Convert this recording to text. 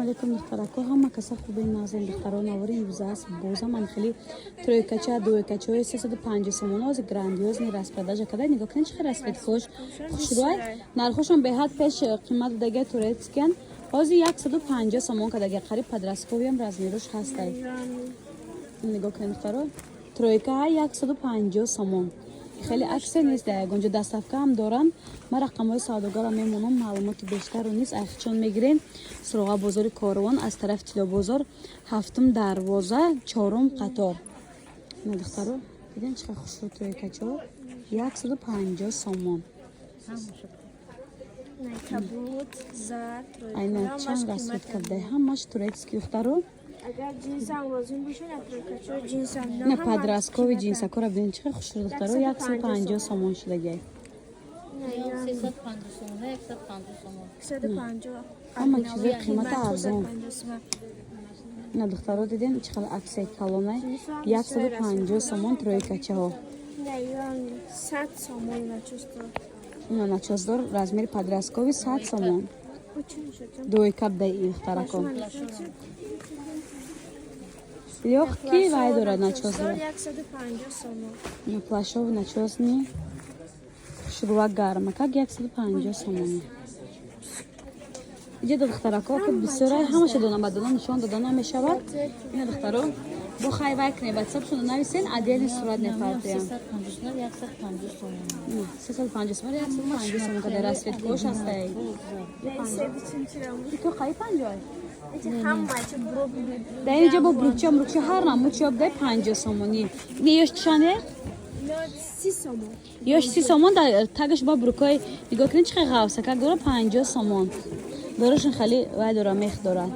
Алейкум, духтарако, ҳама каса хубе, нағзен, духтаро. Навори имрӯза аст бозам ман хеле тройкача, двойкачаҳои 350 сомон. Ҳозир грандиозный распродажа када. Нигоҳ кунед, чӣ хел расцветкош хушрӯай, нархошон беҳад пеш қимат будаги, турецкиян. Ҳозир 150 сомон кадаги, қариб подростковыям размерош ҳастай. Нигоҳ кунед, духтаро, тройка 150 сомон. Хеле акция нест, дар ягонҷо доставка ҳам доранд. Ман рақамҳои савдогарро мемонам, маълумоти бештарро низ айхчон мегирем. Суроға: бозори Корвон, аз тарафи Тилобозор, ҳафтум дарвоза, чорум қатор. На, духтаро, дидем, чӣ қадр хушрӯ тройкачо, 150 сомон. Кабуд, зард. Айна чанд расцветка дай, ҳамаш турецкий, духтаро. Агар ҷинсам лозим бошад, тройкачо ҷинсам. На, подростковый ҷинсакора бинед, чӣ қадр хушрӯ, духтаро, 150 сомон шудагай. 350 сомон, 150 сомон. 150. Ҳама чизои қимата арзон. На, духтаро, дидем, чӣ қадр аксияи калонай, 150 сомон тройкачаҳо. 100 сомон начосдор. Ина начосдор, размери подростковый, 100 сомон. Двойка бдай, духтарако. Лёгкий вай дорад, начос дорад. 150 сомон. Ина плащови начосный, хушрӯва, гармакак, 150 сомон. Иҷа, духтарако, ки бисёра, ҳамаша дона ба дона нишон дода намешавад. Ина, духтаро, бо хай вай кунед, ватсапшонро нависен, отдельный сурат мепартоям. 350 сомон, 150 сомон. 350 сомон, 150 сомон када, расцветкош ҳастай. То қаи 50. Дар инҷа бо брюкча, мрукча, ҳар намуд чиё дай, 50 сомонӣ. Ин ёш чанде? 30 сомон. Ёш 30 сомон. Дар тагаш бо брюкои, нигоҳ кунед, чӣ хел ғавсакак дора, 50 сомон. Дорашон хеле вай дора, мех дора.